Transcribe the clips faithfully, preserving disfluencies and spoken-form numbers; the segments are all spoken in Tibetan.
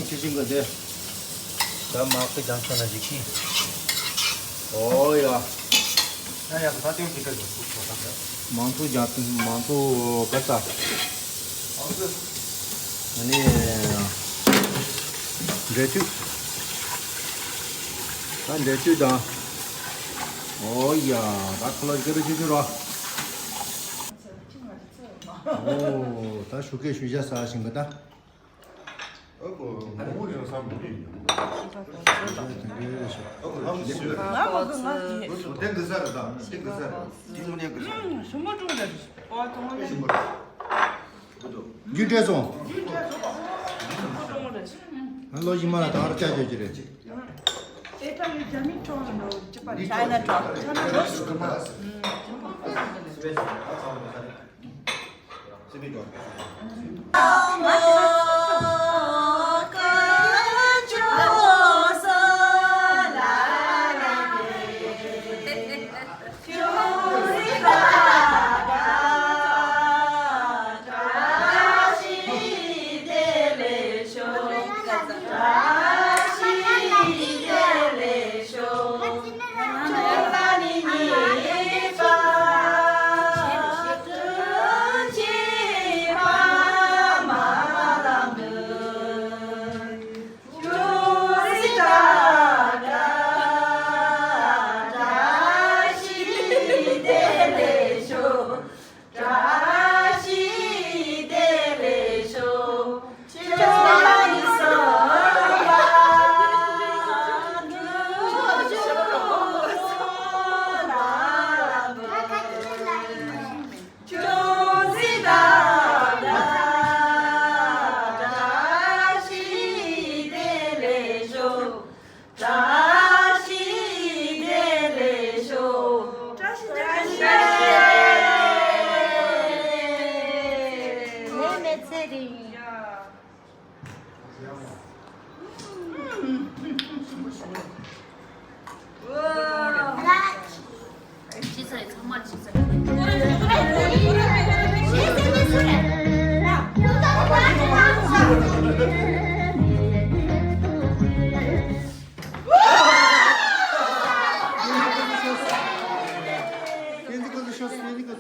ཆུ་ཤིང་གི་དེ། ད་མ་ཁི་ལྗང་ཁྱོད་ན་ཞིག་གིས། ཨོ་ཡ། ཡ་ཡ་ད་ཏེའུ་ཅི་ཏྲ་ཡོད་ཁུག་ཁོ་ད། མང་ཐུག་ལྗང་མང་ཐུག་ག་ས། ཨ་ནི། འབྲས་ཆུ། ད་འབྲས་ཆུ་དང་། ཨོ་ཡ། ད་ཁོ་ལ་སྒེར་ཆུ་ཆུ་རོ། ཨོ་ད་ཞུ་སྐད་ཞུ་བྱ་ས་ཞིང་གི་ད། རྒྱུ་འབྲས་སོང་། ལོ་ཞིག་མ་ལ་ད་ར་ཅག་ཅག་ཅིག་རེད། China talk. China talk.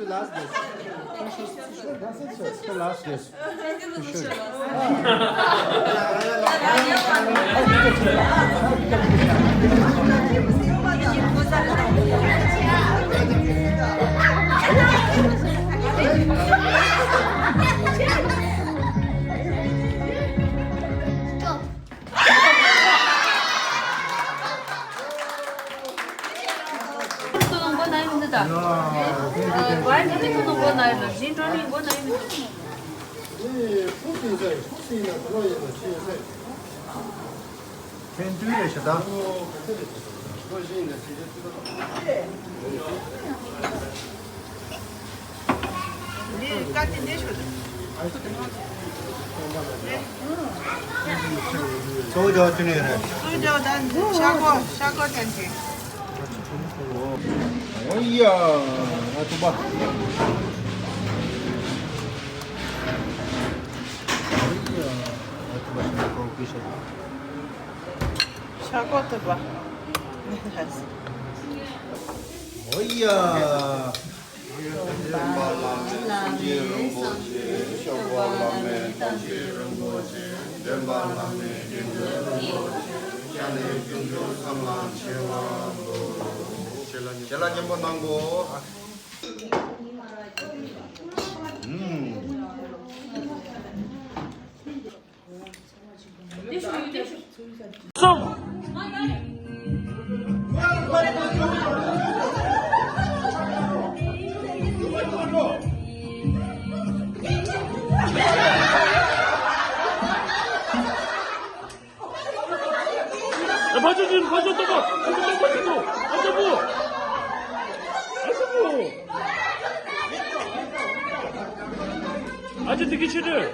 Last day. Last day. ཚོགས་རྒྱག་ཐུབ་ནི་རེད། ཚོགས་རྒྱག་ད་ཤ་ཁོ་ཤ་ཁོ་ཅན་གྱི། ཨོ་ཡ། ང་ཐུབ་པ། ཨོ་ཡ། ང་ཐུབ་པ་ཤ་ཁོ་གི་ཤ། ཤ་ཁོ་ཐུབ་པ། ཨོ་ཡ། སྟོན་པ་བླ་མེད་སངས་རྒྱས་རིན་པོ་ཆེ། སྐྱོབ་པ་བླ་མེད་སྟོབས་ཆེན་རིན་པོ་ཆེ། འདྲེན་པ་བླ་མེད་དགེ་འདུན་རིན་པོ་ཆེ། སྐྱབས་གནས་དཀོན་མཆོག་གསུམ་ལ་མཆོད་པ་འབུལ། ཞལ་ལག་མཉེས་པོ་གནང་གོ། ཨུམ། ཕ་ཆོས་ཅན། ཕ་ཆོས་སྟོན་པ། ཕ་ཆོས་སྟོན་པ་ཆེན་པོ། ཨ་ཅག་པོ། ཨ་ཅག་པོ། ཨ་ཅག་དེ་གི་ཆེ་གྲས།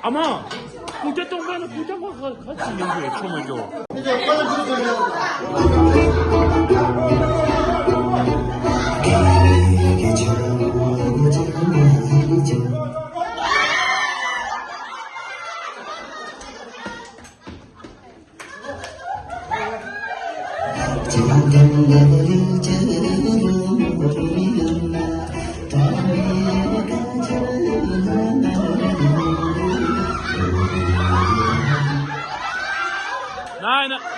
ཨ་མ། ཀུ་ཅ་སྟོན་པ་ན་ཀུ་ཅ་མ་ཁ་ཁ་ཅི་ཡིན་གྱི་ཆོ་མ་གྱོ། Nein, nein.